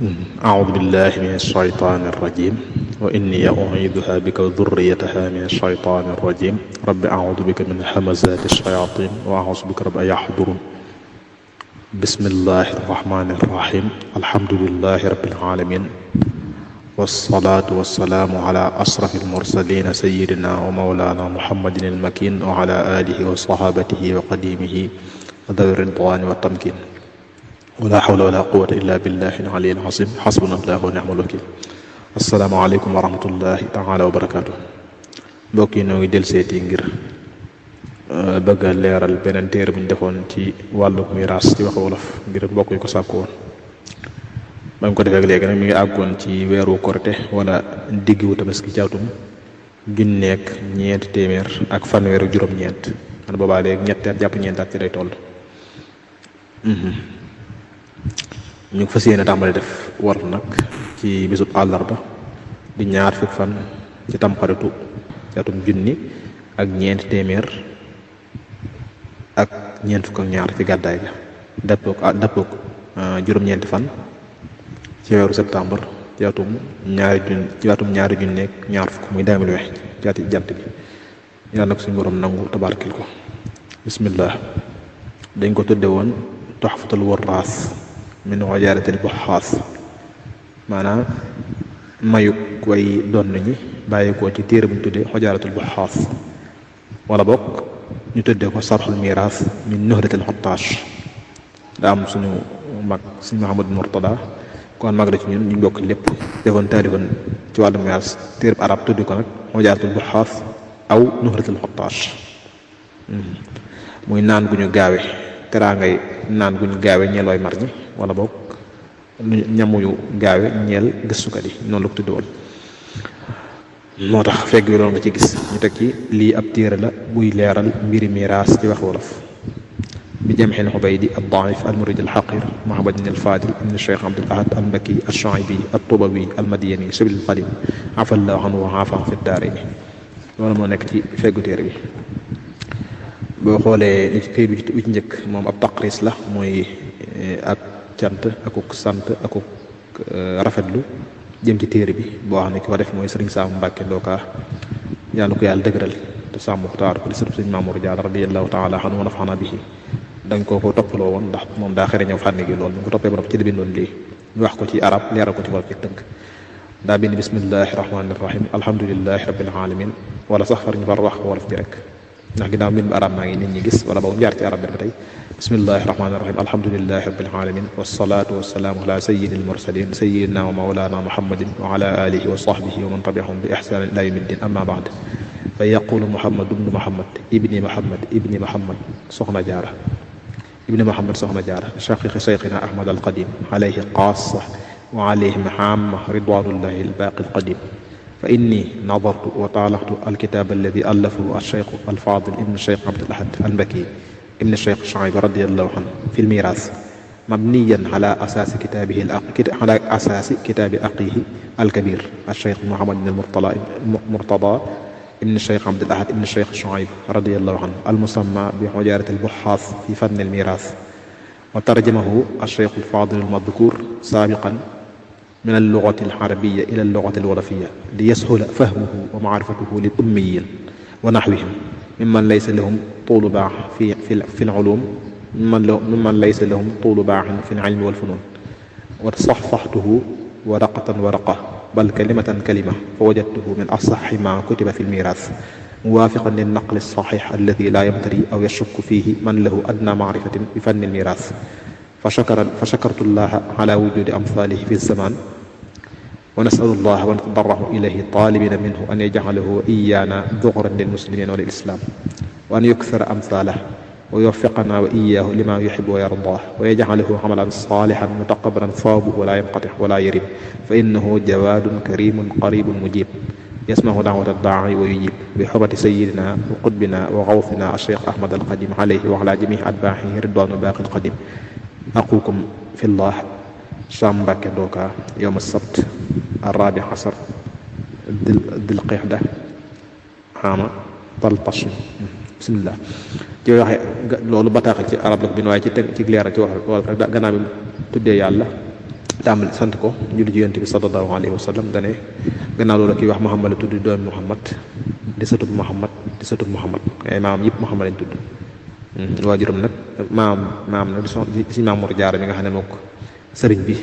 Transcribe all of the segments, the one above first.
أعوذ بالله من الشيطان الرجيم وإني أعيذها بك وذريتها من الشيطان الرجيم رب أعوذ بك من همزات الشياطين وأعوذ بك رب أن يحضرون بسم الله الرحمن الرحيم الحمد لله رب العالمين والصلاة والسلام على أشرف المرسلين سيدنا ومولانا محمد المكين وعلى آله وصحابته وقديمه ذوي الرضوان والتمكين ولا حول ولا قوة إلا بالله العلي العظيم حسبنا الله ونعم الوكيل. asalaamaaleykum wa rahmatullahi taala wa barakaatu. mbokk yi noo ngi del seeti ngir bëgg a leeral beneen téere bu ñu defoon ci wàllu miraas ci wax wolof ngir mbokk yi ko sàkku woon. ba ñu ko defee léegi nag mi ngi àggoon ci weeru korite wala diggu tabaski ci atum junneeg ñeenti téeméer ak fanweeru juróom-ñeent man boobaa léegi ñetti at jàpp ñeenti at ci day toll. ñu fas yéene tàmbali def war nag ci bisub àllarba di ñaar fukk fan ci tamxaritu ci atum junni ak ñeenti téeméer ak ñeent fukk ak ñaar ci gàddaay ga dëppook juróom-ñeenti fan ci weeru septembre ci atum ñaari junni ak ñaar fukk muy 2020 ci ati jant bi yàlla nag suñu borom nangu tabarkil ko. bismillah. dañ ko tudde woon tuhfatul warraas min wajaaratil buxaas maanaam mayuk way doon nañi bàyyeekoo ci téere bu ñu tuddee xojaaratul buxaas wala bokk ñu tuddee ko sarxul miraas min nuhratil xottaash. daa am suñu mag suñu Muhammad Murtada kon mag la ci ñun ñu bokk lépp defoon taalifoon ci wàllu miraas téere bu arab tuddi ko nag xojaaratul buxaas aw nuhratil xottaash. muy naan gu ñu gaawe teraangay naan gu ñu gaawe ñeel way mar ñi wala boog ñamuyu gaawe ñeel gëstukat yi noonu la ko tudde woon. moo tax fekk bi loolu nga ci gis ñu teg ci lii ab téere la buy leeral mbiri miraas ci wax wolof bi jamxil xubaydi al daif al murid al xaqir mahamadin al fadil ibn cheikh abdul ahad al mbaki al shaibi al tubawi al madiyani sabil al qadim afallahu anhu wa afa fi daarayni loolu moo nekk ci feggu téere bi. boo xoolee li ci këyit bi ci njëkk moom ab taqris la mooy ak cant akuk sant akuk rafetlu jëm ci téere bi boo xam ne ki ko def mooy sëriñ Saamu Mbàkke Ndoka yàlla ko yàlla dëgëral te sàmm ko taar ko di sëriñ Mamour Diallo radiyallahu taala anhu wa nafaana bihi dañ ko toppaloo woon ndax moom daa xëre ñëw fànn gi loolu ñu ko toppee ba ci la bindoon lii ñu wax ko ci arab leeral ko ci wolof ci tënk daa bind bismillahi rahmaani rahim alhamdulillahi rabbil alamin wala sax far ñu far wax wolof bi rek ndax ginnaaw mbind bu arab maa ngi nit ñi gis wala boobu jaar ci arab bi ba tey bismillahi rahmaani rahim alhamdulillahi rabbil alamin wassalatu wassalaamu ala sayyidil mursalin sayyidina wa mawlana muhammadin wa ala alihi wa sahbihi wa man tabi'ahum bi ihsanin ila yawmi ddin amma ba'd fa yaqulu muhammad ibnu muhammad ibni muhammad soxna jaara ibni muhammad soxna jaara shaqiqi shaykhina ahmad al qadim alayhi qaassa wa alayhim amma ridwanullahi al baqi al qadim فإني نظرت وطالعت الكتاب الذي ألفه الشيخ الفاضل ابن الشيخ عبد الأحد المكي ابن الشيخ شعيب رضي الله عنه في الميراث مبنيا على أساس كتاب أخيه الكبير الشيخ محمد بن المرتضى ابن الشيخ عبد الأحد ابن الشيخ شعيب رضي الله عنه المسمى بحجارة البحاث في فن الميراث وترجمه الشيخ الفاضل المذكور سابقا من اللغة العربية إلى اللغة الولفية ليسهل فهمه ومعرفته للأميين ونحوهم ممن ليس لهم طول باع في العلوم ممن ليس لهم طول باع في العلم والفنون وتصححته ورقة ورقة بل كلمة كلمة فوجدته من أصح ما كتب في الميراث موافقا للنقل الصحيح الذي لا يمتري أو يشك فيه من له أدنى معرفة بفن الميراث فشكرت الله على وجود أمثاله في الزمان ونسأل الله ونتضرع إليه طالبين منه أن يجعله وإيانا ذخرا للمسلمين وللإسلام وأن يكثر أمثاله ويوفقنا وإياه لما يحب ويرضاه ويجعله عملا صالحا متقبلا صوابه ولا ينقطع ولا يرب فإنه جواد كريم قريب مجيب يسمع دعوة الداعي ويجيب بحرمة سيدنا وقطبنا وغوثنا الشيخ أحمد القديم عليه وعلى جميع أتباعه رضوان باقي القديم أخوكم في الله Sam Mbàkke Ndoka yawm as-sabt ar-rabi' ashar dil qa'da ama taltash bismillah ci waxe loolu bataaxal ci arab la ko bind waaye ci leeral ci wax rek gannaaw bi tuddee yàlla tàmbali sant ko julli ci yonent bi sallallahu alayhi wa sallam dane gannaaw loolu kii wax Muhammad la tudd doomi Muhammad di sëtub Muhammad ay maam yëpp Muhammad lañ tudd waajuram nag maam nag di si Maam Mor Jaara mi nga xam ne mook sëriñ bi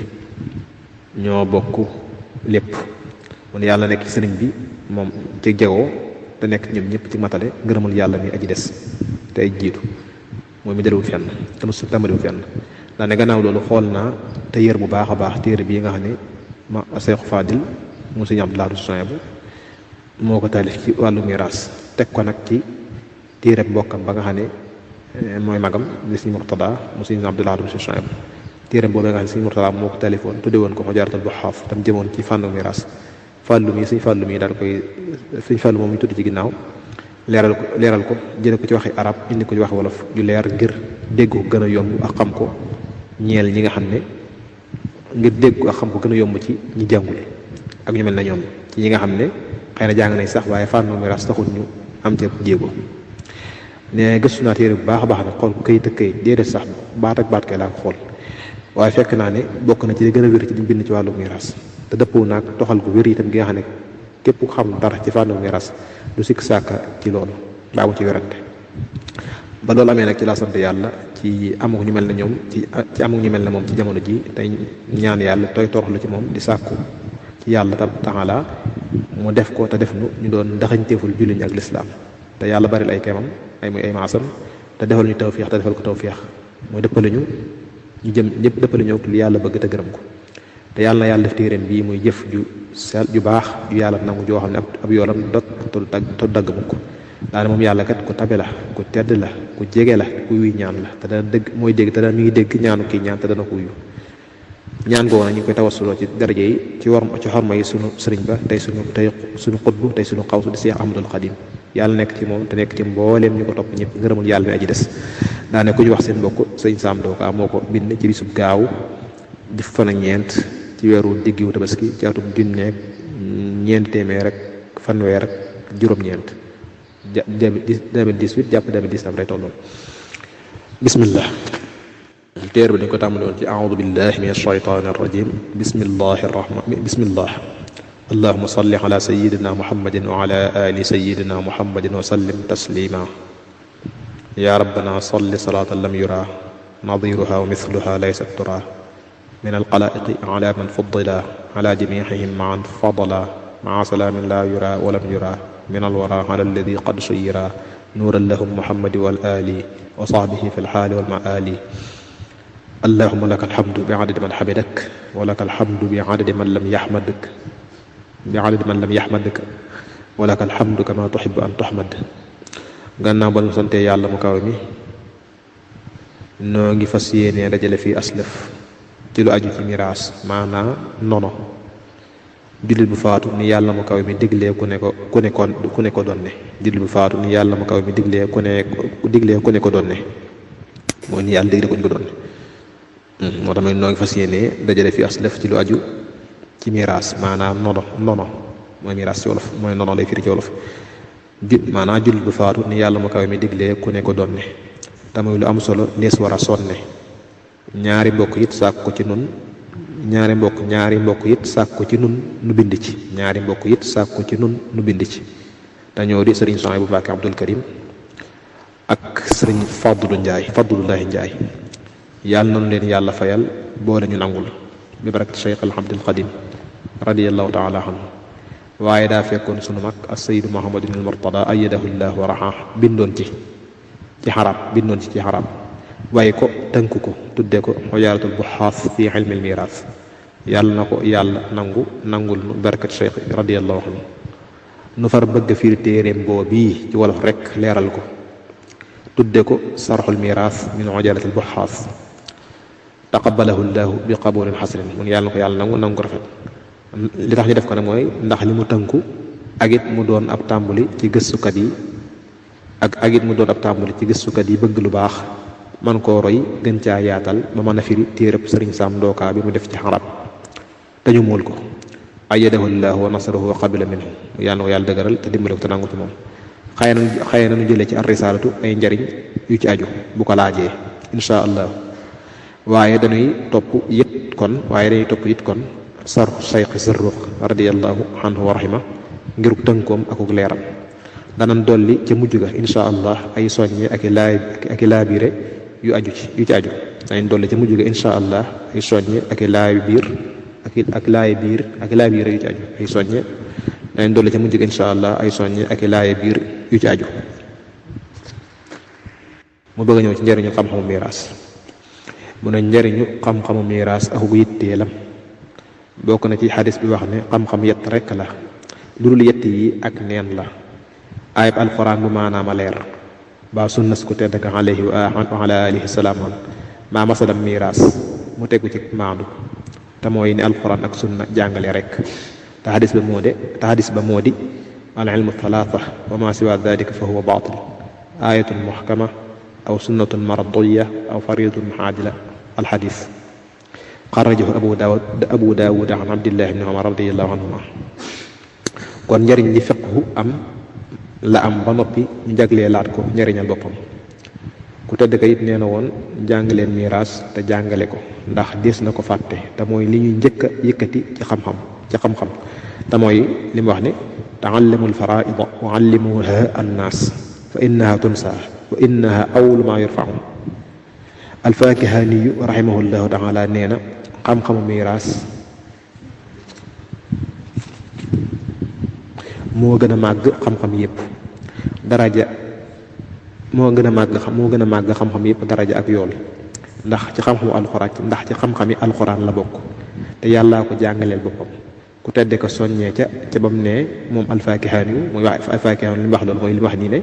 ñoo bokk lépp kon yàlla nekk ci sëriñ bi moom ci jegoo te nekk ñoom ñëpp ci matale ngërëmal yàlla mi aji des te ay jiitu mooy mu jëlewu fenn te mu tàmbaliwu fenn daane gannaaw loolu xool naa te yër bu baax a baax téere bii nga xam ne ma Seexu Fadil mu sëñ Abdou Lahad bu moo ko taalif ci wàllu miraas teg ko nag ci téere mbokkam ba nga xam ne mooy magam di sëñ Murtada mu sëñ Abdou Lahad bu téere boobee nga xam ne sëñ Murtada moo ko taalifoon tudde woon ko Majaaratul Buxaaf tam jëmoon ci fànnu miraas fàllu mi sëñ fàllu mi daal koy sëñ fàllu moom ñu tudd ci ginnaaw leeral ko jële ko ci waxi arab indi ko ci waxi wolof ju leer ngir dégg ko gën a yomb ak xam ko ñeel ñi nga xam ne ngir dégg ko ak xam ko gën a yomb ci ñi jàngul ak ñu mel na ñoom ci ñi nga xam ne xëy na jàng nañ sax waaye fànnu miraas taxul ñu am ci jéego ne gëstu naa téere bu baax a baax nag xool ko këyit ak këyit déedéet sax baat ak baat kay laa ko xool waaye fekk naa ne bokk na ci li gën a wér ci liñ bind ci wàllu miraas te dëppoo naag toxal gu wér itam gi nga xam ne képp ku xam dara ci fànnu miraas du sikk sàkka ci loolu baa mu ci wérante ba loolu amee nag ci laa sant yàlla ci amuk ñu mel ne ñoom ci amuk ñu mel ne moom ci jamono ji tey ñaan yàlla tooy toroxlu ci moom di sàkku ci yàlla taala mu def ko te def nu ñu doon ndaxañteeful julli ñi ak lislaam te yàlla baril ay kemam ay maasam te defal ñu tawfiix te defal ko tawfiix mooy dëppale ñu jëm ñëpp dëppale ñu li yàlla bëgg te gërëm ko te yàlla na yàlla def téeréem bii muy jëf ju sel ju baax ju yàlla nangu joo xam ne ab yoolam dot te dagg mukk daane moom yàlla kat ku tabe la ku tedd la ku jege la ku wuy ñaan la te dana dëgg mooy dégg te dana mi ngi dégg ñaanu kii ñaan te dana ko wuyu ñaan googu nag ñu ngi koy tawassuloo ci daraja yi ci xorma yi sunu sëriñ ba tey suñu xutbu tey suñu xawsu di Seex Ahmadul Xadim yàlla nekk ci moom te nekk ci mbooleem ñu ko topp ñëpp ngërëmul yàlla mi aji des daane ku ñu wax seen mbokk sëñ Sam Doka moo ko bind ci bisub gaaw di fan ak ñeent ci weeru diggiwu tabaski ci atum junneeg ñeent téeméer rek fanweer ak juróom-ñeent 2018 jàpp 2019 day tolloon bismillah téer bi dañ ko tàmbali woon ci a'uudu billahi min ash-shaytaani ar-rajiim bismillah allahumma salli ala sayyidina muhammadin wa ala ali sayyidina muhammadin wa sallim taslima ya rabbana salli salatan lam yura nadiruha wa mithluha laysa tura min alxalaiqi ala man fuddila ala jamiihim maan fadala maa salaamin laa yura walam yura min alwara ala alladi qad suyira nuuran lahum muhammadi wal ali wa sahbihi fi lxaali walmaali allahuma laka alhamdu bi adadi man xamidak wa laka alhamdu bi adadi man lam yaxmadak wa laka alhamdu kama tuxibu an tuxmad gannaaw ba ñu sante yàlla mu kaw mi noo ngi fas yéenee dajale fii aslëf ci lu aju ci miraas maanaa nono jullit bu faatu ni yàlla mu kaw mi diglee ku ne ko donne jullit bu faatu ni yàlla mu kaw mi diglee ku ne ko donne mooy ni yàlla diglee ku ne ko donne moo tax noo ngi fas yéenee dajale fii aslëf ci lu aju ci miraas maanaa nono mooy miraas ci wolof mooy nono lay firi ci wolof maanaa jullit bu faatu ni yàlla mu kaw mi diglee ku ne ko donne tamuy lu am solo lees war a sonne ñaari mbokk it sàkku ci nun ñaari mbokk it sàkku ci nun nu bind ci ñaari mbokk it sàkku ci nun nu bind ci dañoo di sëriñ Souhaïbou Mbacké Abdul Karim ak sëriñ Fadlullahi Njaay yàlla nanu leen yàlla fayal boole ñu nangul bi barak Cheikh al Abdul Xadim radiyallahu taala anhu waaye daa fekkoon sunu mag as-Sayyid Muhammadun al Murtada ayyadahu llah wa raxaa bindoon ci xarab waaye ko tënk ko tudde ko Majaaratul Buxaaf fi ilmil miraas yàlla na ko yàlla nangul nu barkat Cheikh radiyallahu anhu nu far bëgg fiir téeréem boobii ci wolof rek leeral ko tudde ko sarxul miraas min Majaaratul Buxaaf taqabbalahu llahu bi qabulin xasanin mun yàlla na ko yàlla nangu ko rafet li tax ñu def ko nag mooy ndax li mu tënku ak it mu doon ab tàmbali ci gëstukat yi ak it mu doon ab tàmbali ci gëstukat yi bëgg lu baax man koo roy gën caa yaatal ba mën a firi téereb sëriñ Sam Doka bi mu def ci xarab te ñu muul ko ayyadahu llahu wa nasarahu wa qabila minhu yàlla na ko yàlla dëgëral te dimbale ko te nangu ci moom xëy na nu jëlee ci ar-risaalatu ay njariñ yu ci aju bu ko laajee insha allah waaye dañuy topp yët kon waaye dañuy topp it kon sarxu sayxi Zarruq radiyallahu anhu wa rahima ngir tënkoom akuk leeram. danan dolli ca mujj ga insha allah ay soññe ak i laabire yu ci aju danañ dolli ca mujj ga insha allah ay soññe ak i laabiir ak laabire yu ci aju ay soññe danañ dolli ca mujj ga insha allah ay soññe ak i laabiir yu ci aju. mu bëgg a ñëw ci njëriñu xam-xamu miiraas. mu ne njëriñu xam-xamu miiraas ak yitteelam bokk na ci xadis bi wax ne xam-xam yett rekk la lu dul yett yi ak neen la. ayib alquran bu maanaama leer ba sunnas ku tedd ka alayhi wa ala alihi salaaman maa masalam miiraas mu tegu ci maandu te mooy ni alquran ak sunna jàngale rek te xadis ba moo di al ilmu thalatha wa ma siwa dalika fa huwa baatil ayatun muhkama aw sunnatun mardiya aw faridun muhaadila alxadis xarajahu abu daawud an abdillahi ibni umar radiyallahu anhuma. kon njëriñ li fiqhu am la am ba noppi ñu jaglee laat ko njëriñal boppam. ku tedd ka it nee na woon jàng leen miiraas te jàngale ko ndax des na ko fàtte te mooy li ñuy njëkk a yëkkati ci xam-xam te mooy li mu wax ne taallamul faraida wa allimuha annaas fa innaha tunsa wa innaha awlu ma yurfaun. alfaakihaniyu rahimahullahu taala nee na xam-xamu miiraas moo gën a màgg xam-xam yépp daraja moo gën a màgg xam-xam yépp daraja ak yool ndax ci xam-xami alxuraan la bokk te yàllaa ko jàngaleel boppam. ku tedde ko soññee ca bam ne moom alfaakihani yu mooy wax alfaakihani li mu wax loolu mooy li mu wax nii ne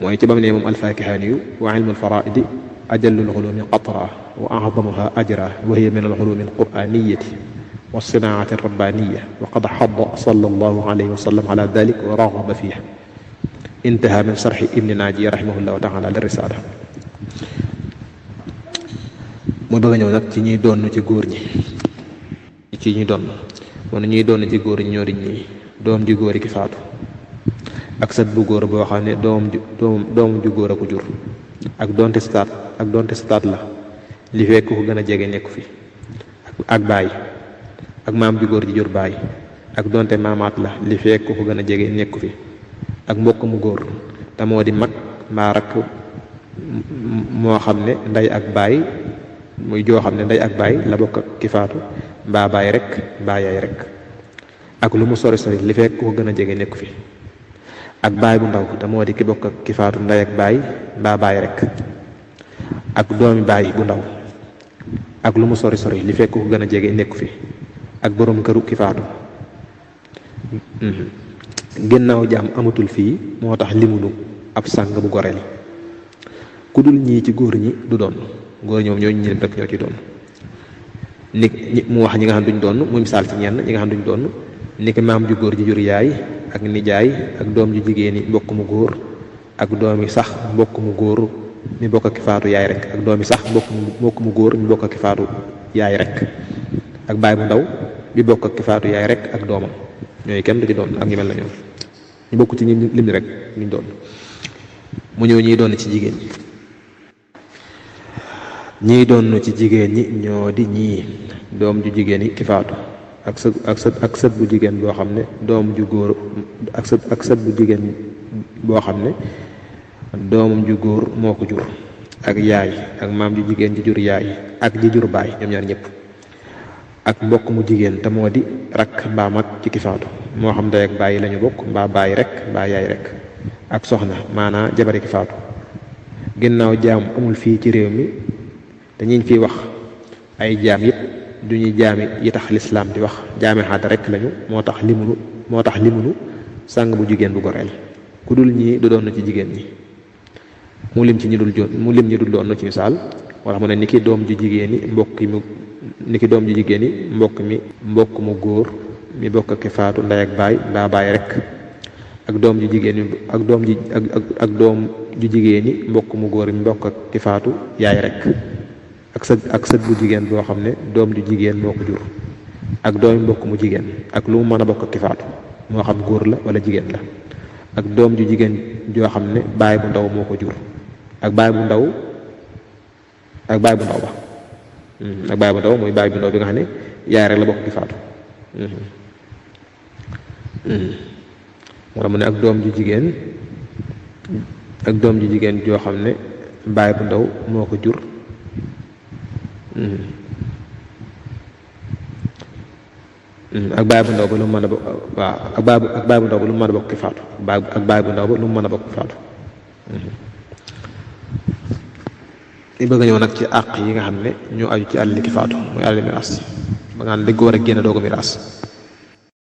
mooy ca bam ne moom alfaakihani yu wa ilmul faraidi ajallul ulumi qatra wa a'zamuha ajra wa hiya min al ulumi al qur'aniyati wa sinaati rabbaniya wa qad xadda sallallahu alayhi wa sallam ala dalik wa raghaba fiha. intaha min sharhi ibni naaji rahimahullahu taala li risaala. mu bëgg a ñëw nag ci ñuy doon ci góor ñi ñuy doon ci góor ñi ñoo di ñi doom ju góor ki faatu ak sët bu góor boo xam ne doom ju góor a ko jur ak donte staat la li fekk ko gën a jege nekku fi ak baay ak maam ju góor ji jur baay ak donte maamaat la li fekk ko gën a jege nekku fi ak mbokk mu góor te moo di mag mbaa rakk moo xam ne ndey ak baay muy joo xam ne ndey ak baay la bokk ak ki faatu mbaa baay rek mbaa yaay rek ak lu mu sori li fekk ko gën a jege nekku fi ak baay bu ndaw te moo di ki bokk ak ki faatu ndey ak baay mbaa baay rek ak doomi baay bu ndaw ak lu mu sori li fekk ko gën a jege nekku fi ak boroom këru ki faatu. ginnaaw jaam amatul fii moo tax limunu ab sàng bu goreel ku dul ñii ci góor ñi du doon góor ñoom ñooñu ñi rek ñoo ci doon ni mu wax ñi nga xam duñ doon mu misaal ci ñenn ñi nga xam duñ doon ni ki maam ju góor ji jur yaay ak nijaay ak doom ju jigéen yi mbokk mu góor ak doomi sax mbokk mu góor mi bokk ak faatu yaay rek ak doomi sax mbokk mu góor mi bokk ak faatu yaay rek ak baay bu ndaw bi bokk ak faatu yaay rek ak doomam ñooyu kenn du ci doon ak ñu mel na ñoom ñu bokk ci lim rek ñu doon. mu ñëw ñiy doon ci jigéen ñiy doon ci jigéen ñi ñoo di ñii doom ju jigéen yi ki faatu ak sët bu jigéen boo xam ne doom ju góor ak sët bu jigéen boo xam ne doomam ju góor moo ko jur ak yaay ak maam ju jigéen ji jur yaay ak ji jur baay ñoom ñaar ñëpp ak mbokk mu jigéen te moo di rakk mbaa mag ci ki faatu moo xam ndey ak baay lañu bokk mbaa baay rek mbaa yaay rek ak soxna maanaa jabari ki faatu. ginnaaw jaam amul fii ci réew mi te ñiñ fiy wax ay jaam yëpp du ñuy jaami yi tax lislaam di wax jaami xaada rek lañu moo tax limunu sàng bu jigéen bu goreel ku dul ñii du doon ci jigéen ñi mu lim ñi dul doon ci misaal wala mu ne ni ki doom ju jigéen yi mbokk mu góor mi bokk ak faatu ndey ak baay mbaa baay rek ak doom ju jigéen yi ak doom ju jigéen yi mbokk mu góor mi bokk ak ki faatu yaay rek ak sët bu jigéen boo xam ne doom ju jigéen moo ko jur ak doomi mbokk mu jigéen ak lu mu mën a bokk ak ki faatu moo xam góor la wala jigéen la ak doom ju jigéen joo xam ne baay bu ndaw moo ko jur ak baay bu ndaw ba ak baay bu ndaw mooy baay bu ndaw bi nga xam ne yaay rek la bokk ki faatu. moo tax mu ne ak doom ju jigéen joo xam ne baay bu ndaw moo ko jur. ak baay bu ndaw ba lu mu mën a bokk waaw ak baay bu ndaw ba lu mu mën a bokk ki faatu ak baay bu ndaw ba lu mu mën a bokk ki faatu. li bëgg a ñëw nag ci àq yi nga xam ne ñoo aju ci àll ki faatu muy àll miraas ba nga xam ne dañ ko war a génne doo ko miraas.